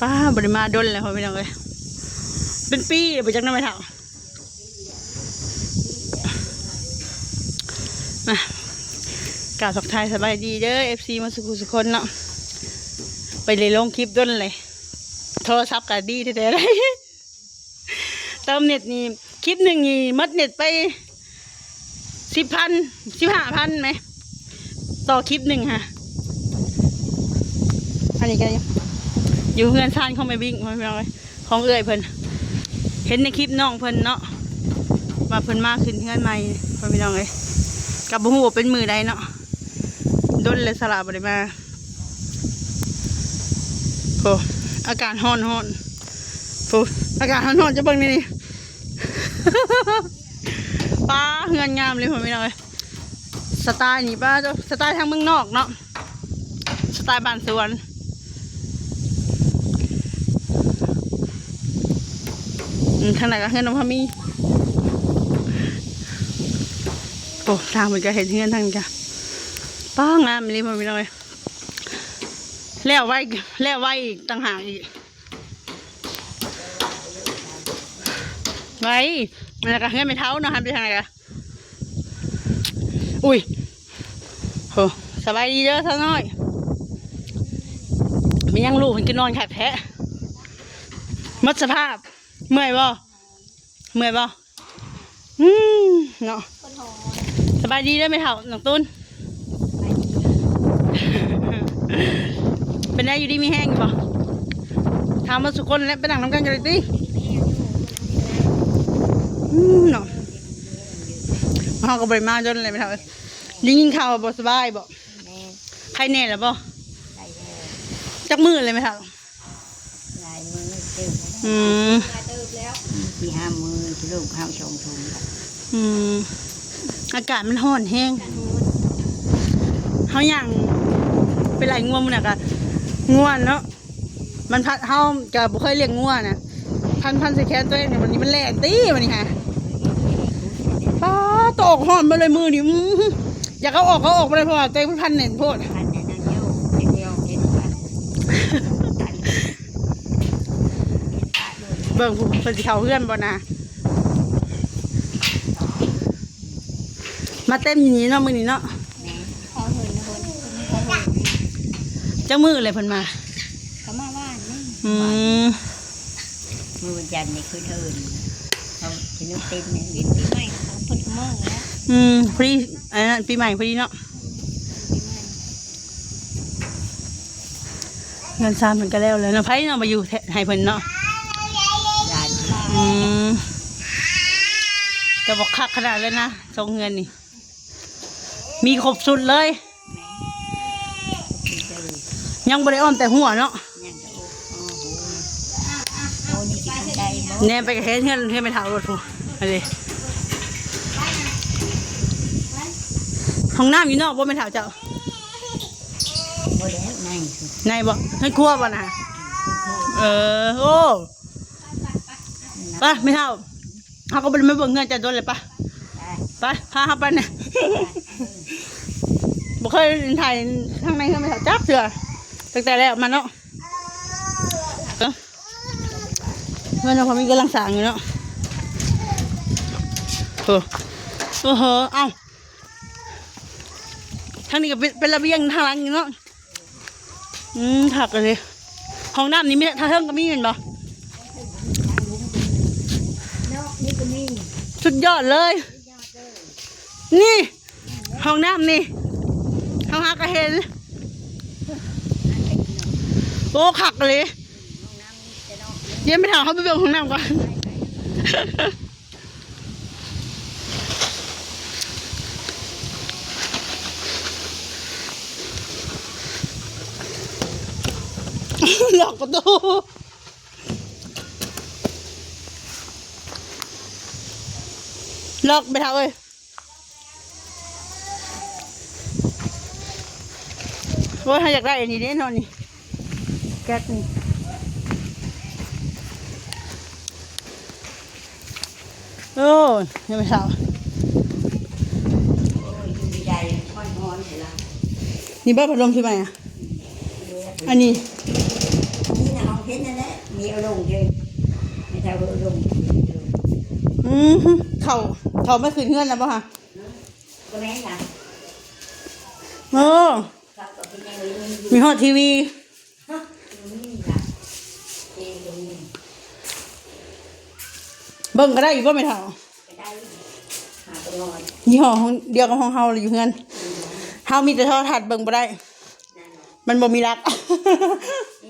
ປ້າ ບໍ່ໄດ້ມາດົນແລ້ວ ພໍ່ແມ່ພີ່ນ້ອງເອີຍ ເປັນປີແລ້ວບໍ່ຈັກເນາະ ແມ່ເຖົ້າ. ມາ ກາບທັກທາຍສະບາຍດີເດີ ເອັຟຊີ ໝົດສູ່ຜູ້ສູ່ຄົນເນາະ. ບໍ່ໄດ້ລົງຄລິບດົນເລີຍ ໂທລະສັບກະດີແທ້ໆ ເຕີມເນັດນີ້ ຄລິບໜຶ່ງນີ້ໝົດເນັດໄປສິບພັນ ສິບຫ້າພັນແມ ຕໍ່ຄລິບໜຶ່ງຫັ້ນ. ອັນນີ້ກະຢູ່ເຮືອນຊານຂອງແມ່ບິ້ງ ພໍ່ແມ່ພີ່ນ້ອງເອີຍ ຂອງເອື້ອຍເພິ່ນ ເຫັນໃນຄລິບນ້ອງເພິ່ນເນາະ ວ່າເພິ່ນມາຂຶ້ນເຮືອນໃໝ່ ພໍ່ແມ່ພີ່ນ້ອງເອີຍ ກະບໍ່ຮູ້ວ່າເປັນມື້ໃດເນາະ. ດົນແລ້ວສະຫຼະບໍ່ໄດ້ມາ. ໂອ້ ອາກາດຮ້ອນໆ ໂອ້ ອາກາດຮ້ອນໆ ຈະເບິ່ງນີ້ ນີ້ ປ້າ ເຮືອນງາມເລີຍ ພໍ່ແມ່ພີ່ນ້ອງເອີຍ. ສະໄຕນີ້ ປ້າ ສະໄຕທາງເມືອງນອກເນາະ ສະໄຕບ້ານສວນ. ອືມ ທາງໃນກະເຮືອນນ້ອງພາມີ. ໂອ້ ທາງເພິ່ນກະເຮັດເຮືອນ ທາງນີ້ກະ ປ້າ ງາມອີ່ຫຼີ ພໍ່ແມ່ພີ່ນ້ອງເອີຍ. ແລ້ວໄວ ແລ້ວໄວອີກຕ່າງຫາກອີກ ໄວ. ແລ້ວກະເຮືອນແມ່ເຖົ້າເນາະ ຫັນໄປທາງໃດກະ ອຸ້ຍ ໂຫ ສະບາຍດີເດີສາວນ້ອຍ. ແມ່ນຫຍັງລູກເພິ່ນຄືນອນຄັກແທ້ ໝົດສະພາບ. ເມື່ອຍບໍ່? ເມື່ອຍບໍ່? ອືມ ເນາະ. ສະບາຍດີເດີແມ່ເຖົ້າ ນ້ອງຕູນ. ເປັນໃດ ຢູ່ດີມີແຮງຢູ່ບໍ່? ຖາມໝົດສູ່ຄົນແຫຼະ ໄປນັ່ງນຳກັນກໍໄດ້ຕິ. ອືມ ເນາະ ເຮົາກໍບໍ່ໄດ້ມາດົນແລ້ວແມ່ເຖົ້າເອີຍ. ໄດ້ຍິນຂ່າວວ່າບໍ່ສະບາຍບໍ່? ແມ່ນ. ໄຄແນ່ແລ້ວບໍ່? ໄຄແລ້ວ. ຈັກມື້ແລ້ວແມ່ເຖົ້າ? ຫຼາຍມື້ເຕີບແລ້ວ. ອືມ ຫຼາຍເຕີບແລ້ວ ສີ່ຫ້າມື້ ລູກເຮົາສອງທຸ່ມແລ້ວ. ອືມ ອາກາດມັນຮ້ອນແຮງ ເຮົາຍ່າງໄປໄລ່ງົວມື້ນັ້ນກະ ງົວເນາະ ມັນພັດ ເຮົາກະບໍ່ເຄີຍລ້ຽງງົວນະ ພັນ ພັນໃສ່ແຂນຕົວເອງ ບາດນີ້ມັນແລ່ນຕິ ບາດນີ້ຫາ ປ້າ ຕອກຮ້ອນເບິດເລີຍມື້ນີ້. ອືມ ຢາກເອົາອອກກໍເອົາອອກບໍ່ໄດ້ ເພາະວ່າຕົວເອງມັນພັນແໜ້ນໂພດ. ເບິ່ງພຸ້ນ ເພິ່ນຊິເຂົ້າເຮືອນບໍ່ນະ. ມາເຕັມຢູ່ນີ້ເນາະ ມື້ນີ້ເນາະ. ແມ່ນ ເຂົ້າເຮືອນນະເພິ່ນ ເພິ່ນເຂົ້າເຮືອນ. ຈັກມື້ແລ້ວເພິ່ນມາ? ກໍມາວານນີ້. ອືມ ມື້ວັນຈັນນີ້ຄືເທີນ ເຂົາຊິນຸເຕັມແມ່ນ ປີໃໝ່ເພິ່ນກໍມາແລ້ວ. ອືມ ພໍດີ ອັນນັ້ນ ປີໃໝ່ພໍດີເນາະ. ເຮືອນຊານເພິ່ນກໍແລ້ວແລ້ວເນາະ. ໃຜເນາະມາຢູ່ແທະໃຫ້ເພິ່ນເນາະ? ຫຼານ. ອືມ ແຕ່ວ່າຄັກຂະໜາດເລີຍນະ ສອງເຮືອນນີ້ ມີຄົບຊຸດເລີຍ. ຍັງບໍ່ໄດ້ອ້ອມແຕ່ຫົວເນາະ. ຍັງແຕ່ ໂອ້ ໂອ້ໂຫ ໂອ້ ນີ້ຊິຂຶ້ນໄດ້ບໍ່? ແນມໄປກໍເຫັນເຮືອນ ເຮືອນແມ່ເຖົ້າໂລດພຸ້ນ ອັນນີ້. ຫ້ອງນ້ຳຢູ່ນອກບໍ່ແມ່ເຖົ້າເຈົ້າ? ບໍ່ແລ້ວ ໃນ ໃນບໍ່? ໃນຄົວບໍ່ນະ? ເອີ ໂອ້ ໄປແມ່ເຖົ້າ ເຮົາກໍບໍ່ໄດ້ມາເບິ່ງເຮືອນເຈົ້າດົນແລ້ວ. ໄປ ໄປ ພາເຮົາໄປແດ່. ບໍ່ເຄີຍຖ່າຍທາງໃນເຮືອນແມ່ເຖົ້າຈັກເທື່ອ ຕັ້ງແຕ່ແລ້ວມາເນາະ. ເອີ ເຮືອນນ້ອງພາມີກຳລັງສ້າງຢູ່ເນາະ. ໂອ້ ໂອ້ໂຫ ເອົ້າ ທາງນີ້ກໍເປັນ ເປັນລະບຽງທາງຫຼັງຢູ່ເນາະ. ອືມ ຄັກເລີຍ. ຫ້ອງນ້ຳນີ້ມີ ທາງເທິງກໍມີແມ່ນບໍ່? ສຸດຍອດເລີຍ. ນີ້ ຫ້ອງນ້ຳນີ້ ເຮົາຫາກໍເຫັນ. ໂອ້ ຄັກເລີຍ. ດຽວໄປຖາມເຂົາໄປເບິ່ງຫ້ອງນ້ຳກ່ອນ. ລັອກປະຕູ ລັອກ ແມ່ເຖົ້າເອີຍ. ໂອ້ຍ ເຮົາຢາກໄດ້ອັນນີ້ເດ້ເນາະ ນີ້ ແກັສນີ້. ໂອ້ຍ ຍັງບໍ່ເຊົາ. ນີ້ບໍ່ ພັດລົມທີ່ໃໝ່ອະ ອັນນີ້. ນັ້ນແຫຼະ ມີເອົາລົງເດີ ແມ່ເຖົ້າເອົາລົງ. ອືມ ເຂົ້າ ເຂົ້າມາຂຶ້ນເຮືອນແລ້ວບໍ່ຫະ? ກໍແມ່ນລະ ໂອ້ ເຂົາກໍເປັນຫຍັງ ມີຮອດທີວີ ຮະ ມີລະ ເບິ່ງກໍໄດ້ຢູ່ບໍ່ແມ່ເຖົ້າ? ກໍໄດ້ ຫາກໍນອນ ຍີ່ຫໍ້ຂອງ ດຽວກັບຂອງເຮົາຢູ່ເຮືອນ ເຮົາມີແຕ່ໂທລະທັດເບິ່ງບໍ່ໄດ້ ມັນບໍ່ມີຫຼັກ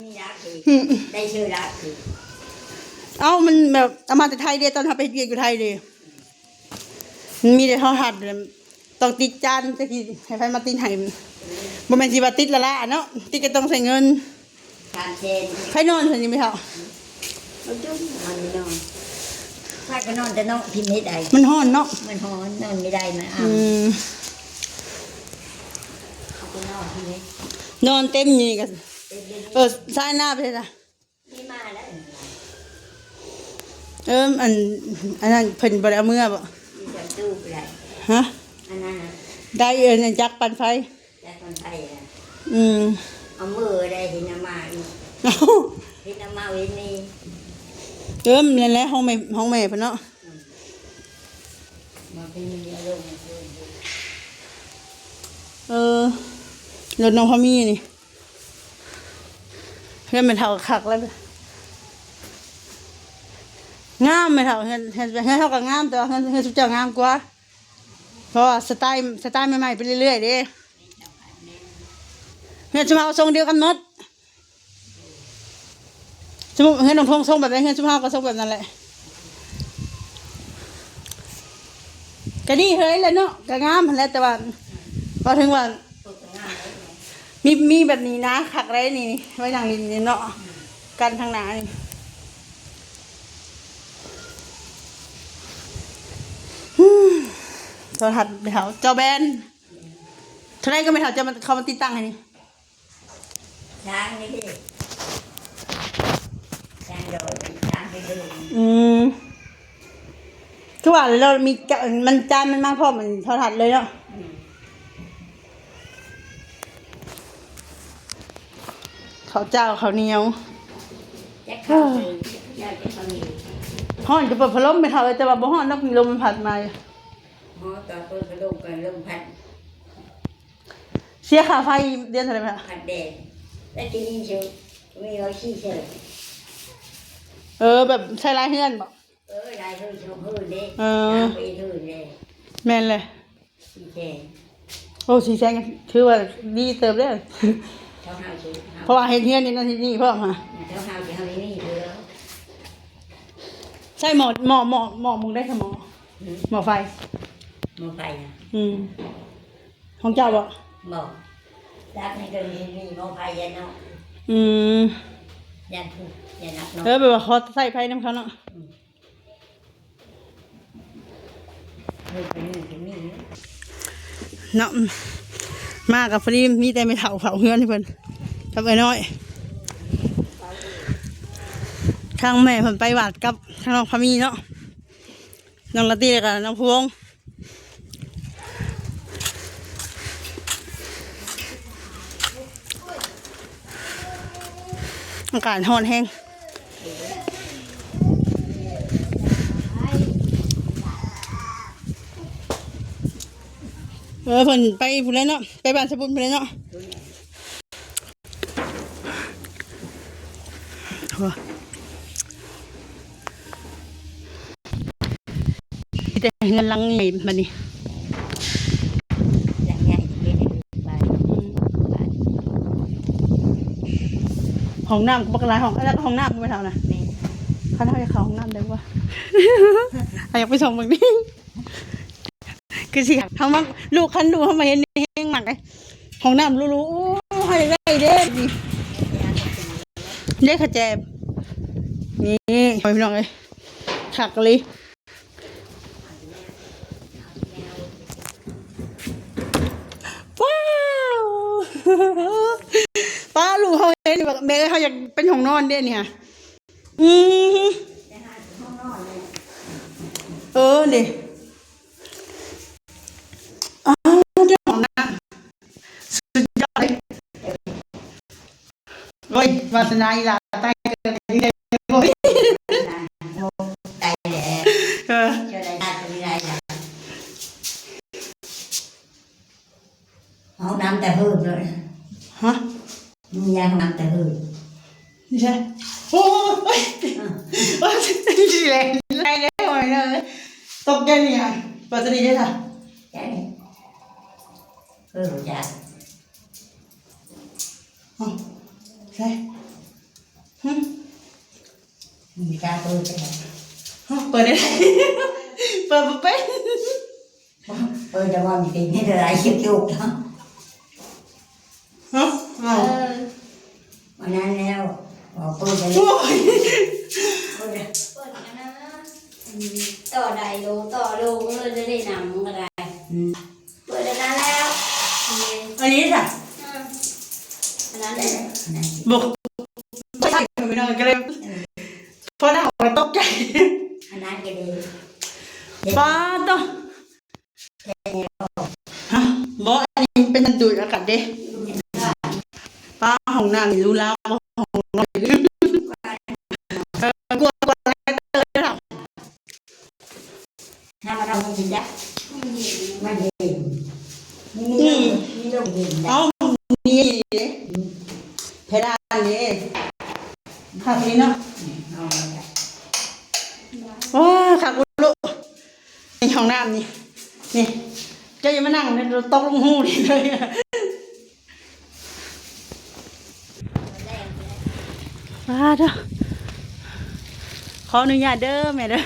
ມີຫຼັກເດ ໄດ້ຊື່ຫຼັກເດ. ເອົ້າ ມັນແບບເອົາມາແຕ່ໄທເດ ຕອນເຮົາໄປເຮັດວຽກຢູ່ໄທເດ ມັນມີແຕ່ໂທລະທັດ ຕ້ອງຕິດຈານ ຈັກຊິໃຫ້ໃຜມາຕິດໃຫ້ ບໍ່ແມ່ນຊິວ່າຕິດລ້າໆເນາະ ຕິດກໍຕ້ອງໃຊ້ເງິນ. ສາມແສນ ໃຜນອນຊັ້ນນີ້ແມ່ເຖົ້າ? ບໍ່ຈຸ້ມ ມັນນອນ ພາກັນນອນແຕ່ເນາະ ພິມເຮັດໃດ ມັນຮ້ອນເນາະ ມັນຮ້ອນ ນອນບໍ່ໄດ້ ມັນອາ ອືມ ເອົາໄປນອນພິມເຮັດ ນອນເຕັມນີ້ກໍ ເຕັມເຮັດ ເອີ ຊາຍໜ້າໄປໃສລະ? ມີມາແລ້ວ ເອີ ອັນ ອັນນັ້ນເພິ່ນບໍ່ໄດ້ເອົາເມືອບໍ່? ມີປະຕູໄດ້ ຮະ? ອັນນັ້ນນະ ໄດ້ ເອີ ຈັກປັ່ນໄຟ ແລ້ວຄົນໄທນະ ອືມ ເອົາມືໄດ້ເຫັນເອົາມາອີກ ເຫັນເອົາມາເຫັນນີ້ ເອີ ນັ້ນແຫຼະ ຫ້ອງແມ່ ຫ້ອງແມ່ເພິ່ນເນາະ ອືມ ມາເປັນມີອາລົມ ເອີ ລົດນ້ອງພາມີນີ້ ເຮືອນແມ່ເຖົ້າຄັກແລ້ວ ງາມແມ່ເຖົ້າ ເຮືອນ ເຮືອນ ເຮືອນເຮົາກໍງາມ ແຕ່ວ່າເຮືອນ ເຮືອນຊຸມເຈົ້າງາມກວ່າ ເພາະວ່າສະໄຕ ສະໄຕໃໝ່ໆໄປເລື້ອຍໆເດ້. ເຮືອນຊຸມເຮົາຊົງດຽວກັນໝົດ ສົມມຸດເຮືອນນ້ອງທົງຊົງແບບໃດ ເຮືອນຊຸມເຮົາກໍຊົງແບບນັ້ນແຫຼະ ກໍດີເຮີ້ຍແຫຼະເນາະ ກໍງາມຫັ້ນແຫຼະ ແຕ່ວ່າ ເວົ້າເຖິງວ່າ ມີ ມີແບບນີ້ນາ ຄັກໄດ໋ນີ້ ໄວ້ນັ່ງຫຼິ້ນນີ້ເນາະ ກັນທາງໜ້ານີ້ ໂທລະທັດແມ່ເຖົ້າ ຈໍແບນ ເທົ່າໃດກໍແມ່ເຖົ້າ ເຈົ້າມາ ເຂົາມາຕິດຕັ້ງໃຫ້ນີ້? ທາງນີ້ເດ້ ທາງໂດຍ ທາງໄປເດີ່ນ ອືມ ຄືວ່າແລ້ວ ມີຈານ ມັນ ຈານມັນມາພ້ອມອັນໂທລະທັດເລີຍເນາະ ອືມ ເຂົ້າເຈົ້າເຂົ້າໜຽວ ຈັກເຂົ້າໃສ່ ເຈົ້າຈັກເຂົ້າໜຽວ ຮ້ອນກໍເປີດພັດລົມແມ່ເຖົ້າເອີຍ ແຕ່ວ່າບໍ່ຮ້ອນດອກ ລົມມັນພັດມາຢູ່ ຮ້ອນກໍເປີດພັດລົມ ກໍລົມພັດ ເສຍຄ່າໄຟເດືອນເທົ່າໃດແມ່? ພັດແດດ ແລ້ວທີ່ນີ້ຊິມີວ່າສີ່ແສນ ເອີ ແບບໃຊ້ຫຼາຍເຮືອນບໍ? ເອີ ຫຼາຍເຮືອນສອງເຮືອນເດ້ ເອີ ສາມເຮືອນເດ້ ແມ່ນແຫຼະ ສີ່ແສນ ໂອ້ ສີ່ແສນກໍຖືວ່າດີເຕີບເດ້ ເຈົ້າເຮົາຊິ ເພາະວ່າເຮັດເຮືອນນີ້ນັ້ນເຮັດນີ້ພ້ອມຫາ ເຈົ້າເຮົາຊິເຮົານີ້ເດີ ໃຊ້ໝໍ້ ໝໍ້ ໝໍ້ ໝໍ້ມຸງໄດ້ຊະໝໍ້ ຫືມ ໝໍ້ໄຟ ໝໍ້ໄຟນະ ອືມ ຂອງເຈົ້າບໍ? ບໍ່ ຫຼັກໃນເຖິງນີ້ມີໝໍ້ໄຟຢ່າເນາະ ອືມ ຢ່າທຸກ ຢ່າໜັກເນາະ ເອີ ແບບວ່າຂໍໃຊ້ໄຟນຳເຂົາເນາະ ອືມ ເອີ ໄປນີ້ກໍມີເນາະ ມາກໍພໍດີມີແຕ່ແມ່ເຖົ້າເຝົ້າເຮືອນໃຫ້ເພິ່ນ ກັບອ້າຍນ້ອຍ ທາງແມ່ເພິ່ນໄປຫວາດກັບທາງນ້ອງພາມີເນາະ ນ້ອງລາຕີ ແລ້ວກໍນ້ອງພວງ ອາກາດຮ້ອນແຮງ ເອີ ເພິ່ນໄປພຸ້ນແຫຼະເນາະ ໄປບ້ານສະບຸນພຸ້ນແຫຼະເນາະ. ໂອ້ ມີແຕ່ເຮືອນຫຼັງໃຫຍ່ບັດນີ້ ຫຼັງໃຫຍ່ເປັນບ້ານ ອືມ ບ້ານ ຫ້ອງນ້ຳກໍບັກຫຼາຍຫ້ອງ ແລ້ວກໍຫ້ອງນ້ຳບໍ່ເທົ່ານະ ແມ່ນ ຄັນເຮົາຢາກເຂົ້າຫ້ອງນ້ຳໄດ້ບໍ່ວະ ເຮົາຢາກໄປສ່ອງເບິ່ງນີ້. ຄືຊິເຮົາມັກ ລູກ ຄັນລູກເຮົາມາເຫັນແຮງມັກເດ້ ຫ້ອງນ້ຳຫຼູໆ ໂອ້ ໃຫ້ໄດ້ເດ້ ເດ້ຂະແຈ ນີ້ ພີ່ນ້ອງເອີຍ ຄັກອີ່ຫຼີ ວ້າວ ປ້າ ລູກເຮົາເຫັນແບບ ແມ່ເອີຍ ເຮົາຢາກເປັນຫ້ອງນອນເດ້ນີ້ຫະ ອື ເອີ ນີ້ ອ້າວ ເຈົ້າຂອງນາງ ສຸດຍອດເລີຍ ໂອ້ຍ ວາສະໜາອີ່ຫຼ້າຕາຍເກີດໄດ້ ໂອ້ຍ ຕາຍແລ້ວ ເອີ ເຈົ້າໄດ້ຕາຍກໍມີຫຼາຍຢ່າງ ຫ້ອງນ້ຳແຕ່ເຫີບເລີຍ ຮະ? ມີຍາຫ້ອງນ້ຳແຕ່ເຫີບ ນີ້ໃຊ່ ໂອ້ຍ ອືມ ໂອ້ຍ ຊິແລ່ນໄດ້ເດ້ ໂອ້ຍເອີຍ ຕົກໃຈນີ້ ປາຕະດີເດ້ລະ ໃຊ່ ເອີ ຢາກ ເອົ້າ ໃສ່ ຫຶ ມີກາເປີດ ຫຶ ເປີດໄດ້ ເປີດບໍ່ເປັນ ເປີດແຕ່ວ່າມີຕີນໃຫ້ລາຍຄິດຢູ່ ຫຶ ເອົ້າ ເອີ ອັນນັ້ນແລ້ວ ເອົາເປີດໄດ້ ໂອ້ຍ ເປີດ ເປີດອັນນັ້ນ ອືມ ຕໍ່ໄດ້ໂລ ຕໍ່ໂລເລີຍ ໄດ້ນຳກໍໄດ້ ອືມ ເປີດອັນນັ້ນແລ້ວ ອັນນີ້ຊະ ອືມ ອັນນັ້ນແຫຼະ ບໍ່ ບໍ່ໃສ່ ໄປນອນກໍໄດ້ ເອີ ພໍນຳກໍຕົກໃຈ ອັນນັ້ນກໍດີ ປ້າດໂທ້ ຮະ ບໍ່ ອັນນີ້ເປັນດູດອາກາດເດ້ ປ້າ ຫ້ອງນ້ຳນີ້ຫຼູຫຼາກວ່າຫ້ອງນອນອີກ ເອີ ກວ່າ ກວ່າຫຼາຍເຕີບເດ້ ຖ້າວ່າເຮົາເຮັດຈັງໃດ ມັນເຢັນ ມີ ມີລົມເຢັນໄດ້ ເອົ້າ ມີເດ້ ເພດານເດ້ ຄັກດີເນາະ ໂອ້ ຄັກອີ່ຫຼີ ນີ້ຫ້ອງນ້ຳນີ້ ນີ້ ເຈົ້າຢ່າມານັ່ງເດ້ ຕົກລົງຮູນີ້ເລີຍ. ປາດໂທ້ ຂໍອະນຸຍາດເດີແມ່ເດີ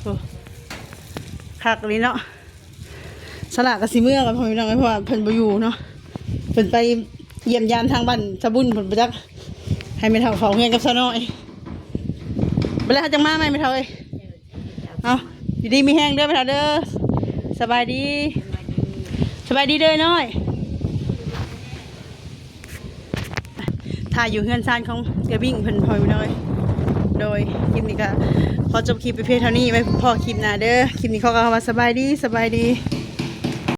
ໂອ້ ຄັກອີ່ຫຼີເນາະ ສາລາກໍຊິເມືອກ່ອນ ພໍ່ແມ່ພີ່ນ້ອງເອີຍ ເພາະວ່າເພິ່ນບໍ່ຢູ່ເນາະ ເພິ່ນໄປຢ້ຽມຢາມທາງບ້ານສະບຸນພຸ້ນ ບໍ່ຈັກ ໃຫ້ແມ່ເຖົ້າເຝົ້າເຮືອນກັບສາວນ້ອຍ ບັດແລ້ວເຮົາຈັ່ງມາໃໝ່ແມ່ເຖົ້າເອີຍ. ເອົາ ຢູ່ດີມີແຮງເດີແມ່ເຖົ້າເດີ ສະບາຍດີ ສະບາຍດີເດີນ້ອຍ ຖ້າຢູ່ເຮືອນຊານຂອງເອື້ອຍບິ້ງເພິ່ນ ພໍ່ແມ່ພີ່ນ້ອງເອີຍ ໂດຍ ຄລິບນີ້ກໍຂໍຈົບຄລິບໄປພຽງເທົ່ານີ້ ໄວ້ພໍ້ຄລິບໜ້າເດີ ຄລິບນີ້ຂໍກ່າວຄຳວ່າສະບາຍດີ ສະບາຍດີ.